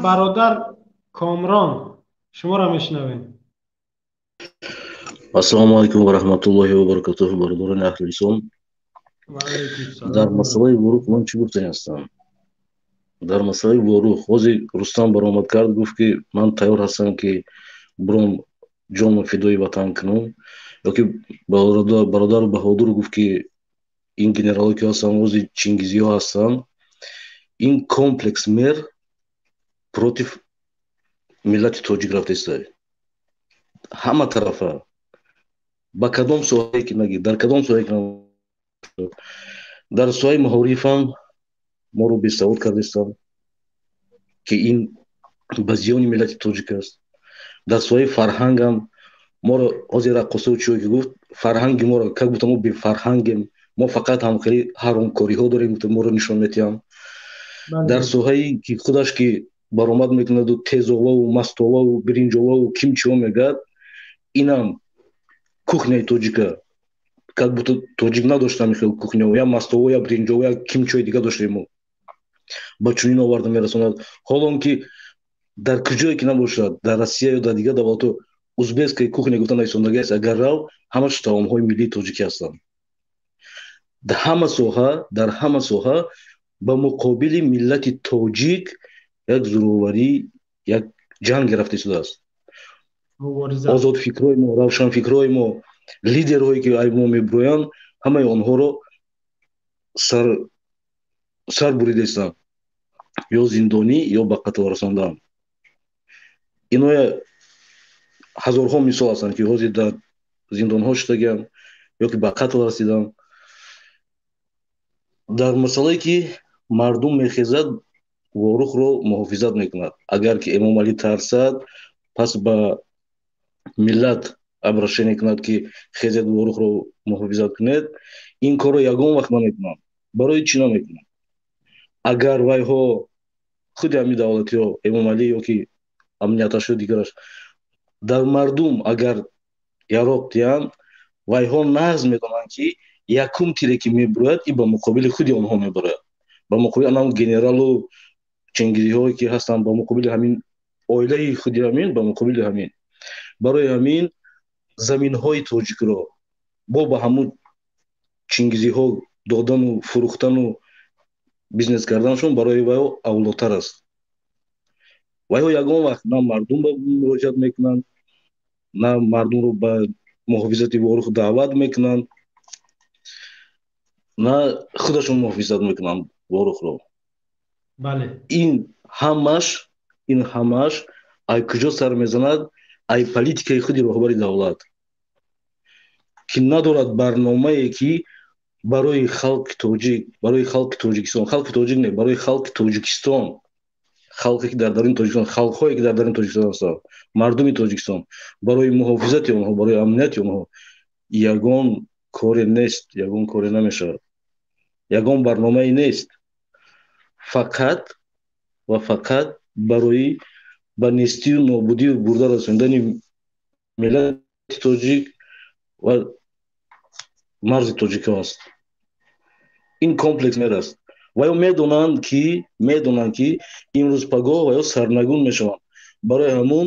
Бародар Комрон, шуморо мешунавем. Ассалому алайкум ва раҳматуллоҳи ва баракатуҳ, бародарони аҳли ислом. Дар масъалаи Ворух ман чӣ гуфтани ҳастам? Дар масъалаи Ворух ҳозир Рустам баромад кард, гуфт, ки ман тайёр ҳастам, ки буром ҷонро фидои ватан кунам, ё ки бародару Баҳодур гуфт, ки ин генералҳое, ки ҳастанд, ҳозир чингизиҳо ҳастанд. Ин комплекс мер против миллати тоҷик рафтаиста ҳама тарафа, ба кадом соҳае ки нагир, дар кадом соҳае ки, дар соҳаи маорифам моро бесавод кардастанд, ки ин ба зиёни миллати тоҷик аст. Дар соҳаи фарҳангам моро ҳозир раққосову чиҳое ки гуфт, фарҳанги моро, как будто мо бефарҳангем, мо фақат ҳамхели ҳаромкориҳо дорем, моро нишон метиҳам. Дар соҳаи ки худаш ки баромад мекунаду тезоваву мастоваву биринҷоваву кимчиҳо мегӯяд, инам кухняи тоҷика, как будто тоҷик надошта ҳамин кухня, я мастово, я биринҷово, я кимчиҳои дига доштем мо, ба чунин оварда мерасонад. Ҳолон ки дар куҷое ки набошад, дар Россия ё дар дигар давлатҳо, узбекская кухня гуфта нависондагӣ аст, агар рав, ҳамаш таомҳои миллии тоҷикӣ ҳастанд. Дар ҳама соҳа, дар ҳама соҳа ба муқобили миллати тоҷик як зӯроварӣ, як ҷанг рафта истодааст. Озодфикрҳои мо, равшанфикрҳои мо, лидерҳое ки ай мо мебироянд, ҳамаи онҳоро сар буридаистанд, ё зиндонӣ, ё ба қатл расондаанд. Иноя ҳазорҳо мисол ҳастанд, ки ҳозир дар зиндонҳо шудагианд ё ки ба қатл расиданд. Дар масъалае ки мардум мехезад, Ворухро муҳофизат мекунад, агар ки Эмомалӣ тарсад, пас ба миллат обращение кунад, ки хезед, Ворухро муҳофизат кунед. Ин корро ягон вақт намекунанд. Барои чӣ намекунанд? Агар вайҳо, худи ҳамин давлатиҳо, Эмомалӣ ё ки амнияташо дигараш, дар мардум агар яроқ диҳанд, вайҳо нағз медонанд, ки якум тире ки мебурояд, и ба муқобили худи онҳо мебарояд, ба муқобили анам генералу чингизиҳое ки ҳастанд, ба муқобили ҳамин оилаи худи ҳамин, ба муқобили ҳамин. Барои ҳамин заминҳои тоҷикро бо ба ҳамун чингизиҳо додану фурӯхтану бизнес карданашон барои вайҳо авлотар аст. Вайҳо ягон вақт на мардум ба муроҷиат мекунанд, на мардумро ба муҳофизати Ворух даъват мекунанд, на худашон муҳофизат мекунанд Ворухро. Ин ҳамаш ай куҷо сар мезанад? Ай политикаи худи роҳбари давлат, ки надорад барномае, ки барои халқи тоҷик, барои халқи Тоҷикистон, халқи тоҷик не, барои халқи Тоҷикистон, халқе ки дар даруни Тоҷикистон, халқҳое ки дар даруни Тоҷикистон ҳастанд, мардуми Тоҷикистон, барои муҳофизати онҳо, барои амнияти онҳо ягон коре нест, ягон коре намешавад, ягон барномае нест. Фақат ва фақат барои ба нестию нобудию бурда расондани миллати тоҷик ва марзи тоҷикҳо аст. Ин комплекс мер аст. Ва ё медонанд, ки имрӯз пагоҳ ва ё сарнагун мешаванд. Барои ҳамун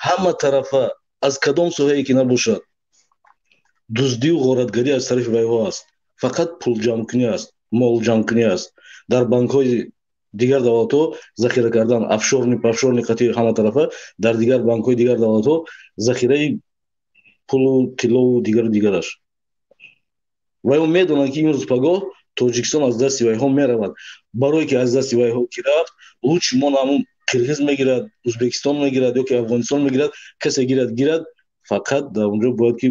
ҳама тарафа, аз кадом соҳае ки набошад, дуздию ғоратгарӣ аз тарафи вайҳо аст, фақат пулҷамъкунӣ аст, молҷамъкунӣ аст, дар банкҳои дигар давлатҳо захира кардан, офшорный пафшорный қати ҳама тарафа дар дигар банкҳои дигар давлатҳо захираи пулу тиллову дигару дигараш. Вайҳо медонанд, ки имрӯз пагоҳ Тоҷикистон аз дасти вайҳо меравад. Барое ки аз дасти вайҳо ки рафт, лучше мо ҳамун қирғиз мегирад, Узбекистон мегирад ё ки Афғонистон мегирад, касе гирад, гирад, фақат дар онҷо бояд ки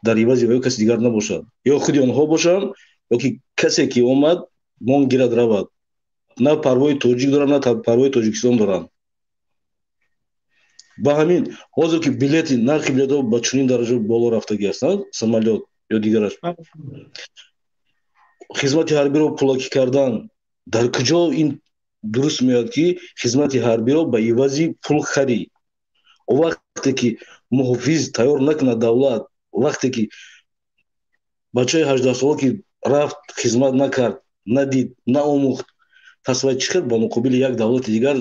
дар ивази вайҳо каси дигар набошад, ё худи онҳо бошанд, ё ки касе ки омад, мон гирад, равад. На парвои тоҷик доранд, на парвои Тоҷикистон доранд. Ба ҳамин ҳозир ки билети, нархи билетҳо ба чунин дараҷа боло рафтагӣ ҳастанд, самолёт ё дигараш, хизмати ҳарбиро пулакӣ кардан, дар куҷо ин дуруст меояд, ки хизмати ҳарбиро ба ивази пул харӣ? Вақте ки муҳофиз тайёр накунад давлат, вақте ки бачаи 18-сола ки рафт, хизмат накард, надид, наомӯхт, пас вай чӣ хел ба муқобили як давлати дигар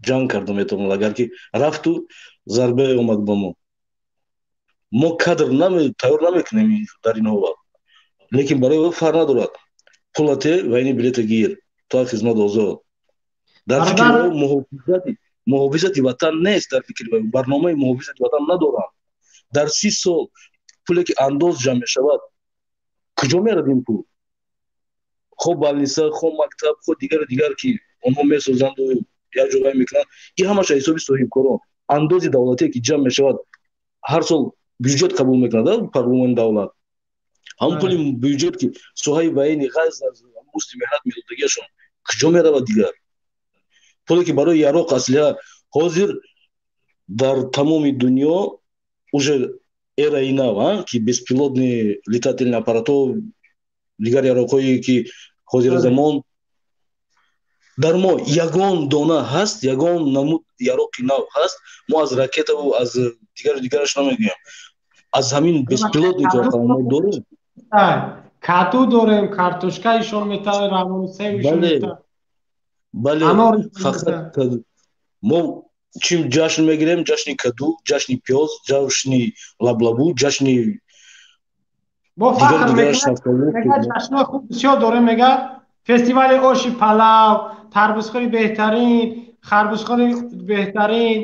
Ҷанг карда метавонад, агар ки рафту зарбае омад ба мо. Мо кадр тайёр намекунем дар ин ҳолат, лекин барои ӯ фарқ надорад. Пулате военный билета гир, то аз хизмат озод. Дар фикри ӯ муҳофизати ватан нест, дар фикри барномаи муҳофизати ватан надоранд. Дар 30 сол пуле ки андоз ҷамъ мешавад, куҷо мерад ин пул? Хо больница, хо мактаб, хо дигару дигар, ки онҳо месозанду як ҷоғай мекунанд, ин ҳамаша ҳисоби соҳибкорон. Андози давлатие ки ҷамъ мешавад, ҳар сол бюҷет қабул мекунад парламони давлат, ҳамн пули бюҷет, ки соҳаи военный ғайр аз музди меҳнат медодагиашон, куҷо меравад? Дигар пуле ки барои яроқ, аслиҳа, ҳозир дар тамоми дунё уже эраи нав, ки беспилотный летательный аппаратҳо, дигар яроқҳое ки ҳозири замон, дар мо ягон дона ҳаст, ягон намуд яроқи нав ҳаст? Мо аз ракетаву аз дигару дигараш намегӯям, аз ҳамин беспилотник мо дорем? Каду дорем, картошка ишон метавон, равону сев. Бале, бале, фақат мо чӣ ҷашн мегирем? Ҷашни каду, ҷашни пиёз, ҷашни лаблабу, ҷашни Бо фахр мега, ҷашнҳои хуб бисёр дорем, мега, фестивали оши палав, тарбузхӯри беҳтарин, харбузхӯри беҳтарин.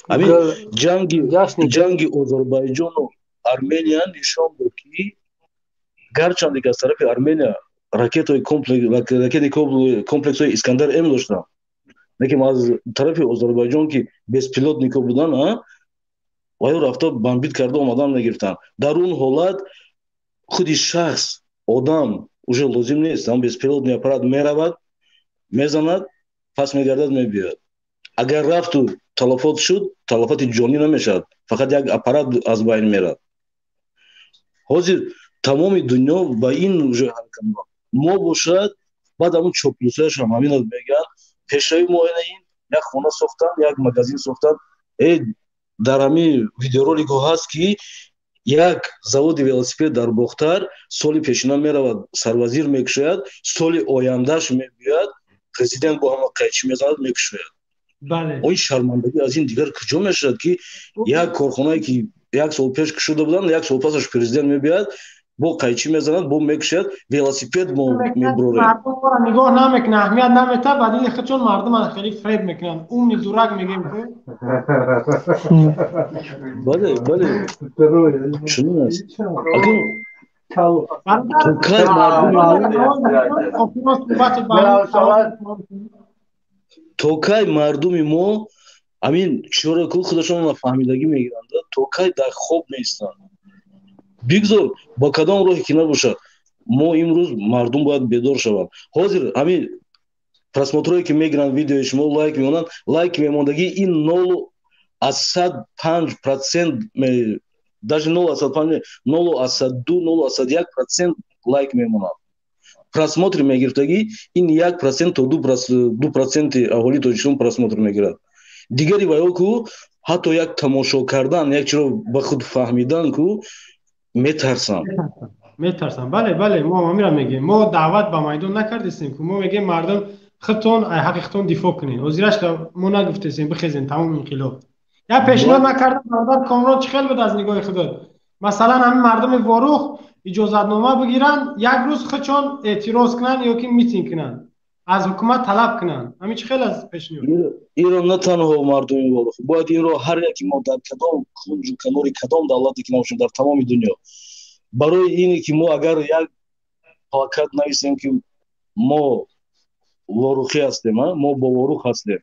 Ҳамин ҷанги Озарбойҷону Армения нишон дод, ки гарчанде ки аз тарафи Армения ракетаи комплексҳои Искандар М доштанд, лекин аз тарафи Озарбойҷон, ки беспилотникҳо буданд, ваё рафта бомбить карда омадан мегирифтанд. Дар он ҳолат худи шахс, одам уже лозим нест. Ҳам беспилотный аппарат меравад, мезанад, пас мегардад, мебиёяд. Агар рафту талафот шуд, талафоти ҷонӣ намешавад, фақат як аппарат аз байн мерад. Ҳозир тамоми дунё ба ин уже ҳаракат. Мо бошад, баъд ҳамун чоплусаяшам ҳамина мегӯянд: пешрави мо ин як хона сохтан, як магазин сохтан. Дар ҳамин видеороликҳо ҳаст, ки як заводи велосипед дар Бохтар соли пешина меравад, сарвазир мекушояд, соли ояндаш мебиёяд, президент бо ҳама қайчӣ мезанад, мекушояд. Ин шармандагӣ аз ин дигар куҷо мешавад, ки як корхонае ки як сол пеш кушода буданд, як сол пасаш президент мебиёяд, бо қайчӣ мезанад, бо мекушояд, велосипед мо мебурорем? Мардумро нигоҳ намекунад, аҳамият наметавад, ба дили худшон мардумро хеле фреб мекунанд. Умный дурак мегӯем ку. Бале, бале, чунин аст. Акун то кай мардуми, то кай мардуми мо ҳамин чиёро ку худашон фаҳмидагӣ мегиранд, то кай дар хоб меистанд? Бигзор бо кадом роҳе ки набошад, мо имрӯз мардум бояд бедор шаванд. Ҳозир ҳамин просмотрое ки мегиранд видеои шумо, лайк мемонанд, лайк мемондагӣ ин 0,5%, даже 0,5, 0,2, 0,1% лайк мемонанд. Просмотр мегирифтагӣ ин 1% то 2 проценти аҳолии Тоҷикистон просмотр мегирад. Дигари ваё ку ҳатто як тамошо кардан, як чиро ба худ фаҳмидан ку метарсанд. Метарсанд, бале, бале, мо ҳамира мегӯем. Мо даъват ба майдон накардистем ку, мо мегӯем, мардум худтон ҳаққи худтон дифоъ кунед. Ҳозираш мо нагуфтестем, бихезем, тамом инқилоб. Як пешниҳод накардам, бародар Комрон, чӣ хел буд аз нигоҳи худот? Масалан, ҳамин мардуми Ворух иҷозатнома бигиранд, як рӯз худшон эътироз кунанд ё ки митинг кунанд, аз ҳукумат талаб кунанд. Ҳамин чӣ хел аз пешниҳод? Инро на танҳо мардуми Ворух бояд, инро ҳар яке мо дар кадом кунҷу канори кадом давлате ки набошем дар тамоми дунё, барои ине ки мо агар як плакат нависем, ки мо ворухӣ ҳастем, мо бо Ворух ҳастем.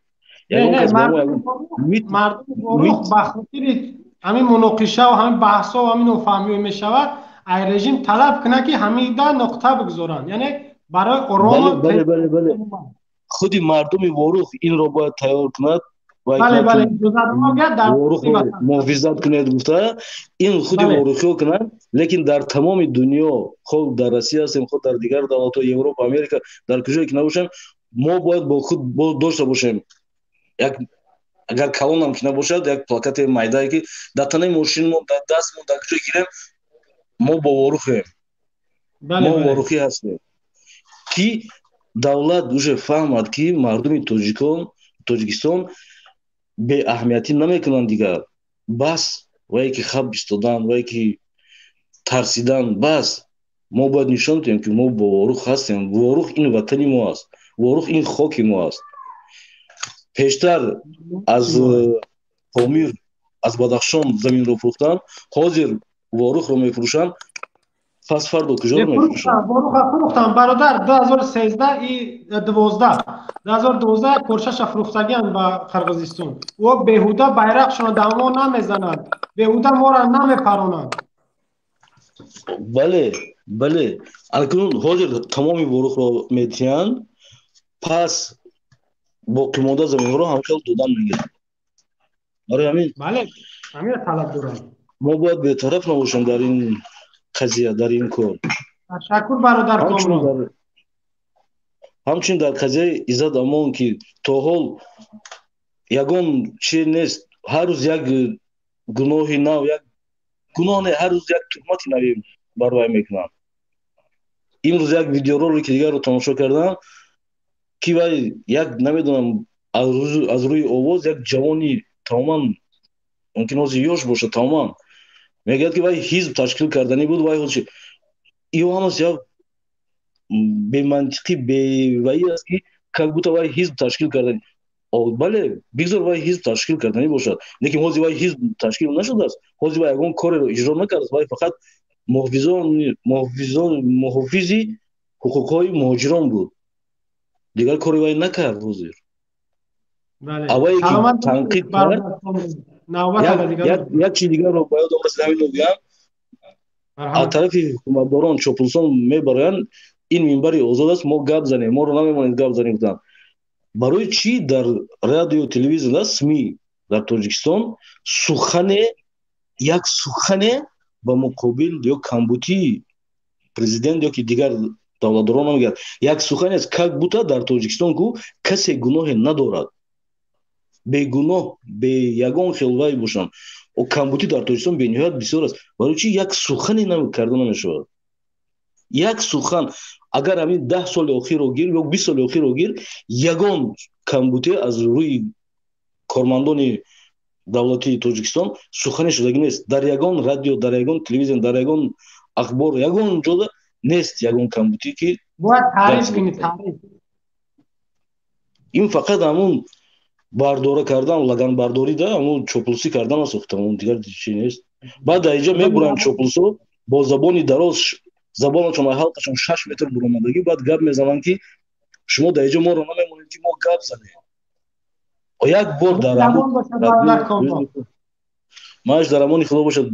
Мардуми Ворух ба хотири ҳамин муноқишаву ҳамин баҳсҳо, ҳамин нофаҳмиҳо мешавад, ай режим талаб кунад, ки ҳамида нуқта бигузоранд, яъне барои ором. Бале, бале, бале, худи мардуми Ворух инро бояд тайёр кунад. Бале, муҳофизат кунед гуфта, ин худи ворухиҳо кунанд. Лекин дар тамоми дунё, хоб дар Россия ҳастем, хоб дар дигар давлатҳо, Европа, Америка, дар куҷое ки набошем, мо бояд бо худ дошта бошем як, агар калонам ки набошад, як плакати майдае, ки дар танаи мошинмон, дар дастмон, дар куҷое гирем, мо бо Ворухем, мо ворухӣ ҳастем, ки давлат уже фаҳмад, ки мардуми тоҷикон Тоҷикистон беаҳамиятӣ намекунанд дигар. Бас вае ки хаб истодан, вае ки тарсидан, бас. Мо бояд нишон диҳем, ки мо бо Ворух ҳастем. Ворух ин ватани мо аст, Ворух ин хоки мо аст. Пештар аз Помир, аз Бадахшон заминро фурӯхтанд, ҳозир Ворухро мефурӯшанд, пас фардо куҷоро мефурӯшанд? Воруха фурӯхтанд, бародар, 2013 и 12, 2012 коршаша фурӯхтагианд ба Қирғизистон. О беҳуда байрақшона дар мо намезананд, беҳуда моро намепаронанд. Бале, бале, акнун ҳозир тамоми Ворухро медиҳанд, пас боқимонда заминҳоро ҳамхел додан мегиранд. Барои ҳамин бале, ҳамин талаб дорам. Мо бояд бетараф набошем дар ин қазия, дар ин кор. Ташаккур, бародар Комрон. Ҳамчунин дар қазияи Иззат Амон, ки то ҳол ягон чи нест, ҳар рӯз як гуноҳи нав, як гуноҳ не, ҳар рӯз як туҳмати нави бар вай мекунанд. Имрӯз як видеоролики дигарро тамошо кардам, ки вай як, намедонам, аз рӯи овоз як ҷавони тамоман, мумкин ҳозир ёш бошад, тамоман мегӯяд, ки вай ҳизб ташкил карданӣ буд. Вай ҳозир ё ҳамас як бемантиқӣ, беваӣ аст, ки как будто вай ҳизб ташкил карданӣ. Бале, бигзор вай ҳизб ташкил карданӣ бошад, лекин ҳозир вай ҳизб ташкил нашудааст, ҳозир вай ягон кореро иҷро накардааст. Вай фақат муҳофизи ҳуқуқҳои муҳоҷирон буд, дигар кори вай накард ҳозир. Аввае ки танқид кард, як чиз дигарро ба ёдам расид, ҳаминро гӯям. Аз тарафи ҳукуматдорон чоплусон мебароянд: «Ин минбари озод аст, мо гап занем, моро намемонед гап занем», гуфтанд. Барои чӣ дар радио, телевизор, СМИ дар Тоҷикистон сухане, як сухане ба муқобил ё камбутии президент ё ки дигар давлатдорон намегӯяд? Як сухане аст, как будто дар Тоҷикистон ку касе гуноҳе надорад, бегуноҳ, бе ягон хел вай бошанд. Камбутӣ дар Тоҷикистон бениҳоят бисёр аст. Барои чӣ як сухане карда намешавад? Як сухан, агар ҳамин 10 соли охирро гир ё 20 соли охирро гир, ягон камбутӣ аз рӯи кормандони давлатии Тоҷикистон сухане шудагӣ нест. Дар ягон радио, дар ягон телевизион, дар ягон ахбор, ягон ҷода нест ягон камбутӣ, ки бояд таъриф кунӣ, таъриф. Ин фақат ҳамун бардора кардан, лаганбардорӣ да, ҳамун чоплусӣ кардан аст, тамом, дигар чи нест. Баъд дар инҷа мебуранд чоплусо бо забони дароз, забонашон ҳалқашон 6 метр буромадагӣ, баъд гап мезананд, ки шумо дар инҷо моро намемонед, ки мо гап занем. Як бор дар маш дар амони Худо бошад.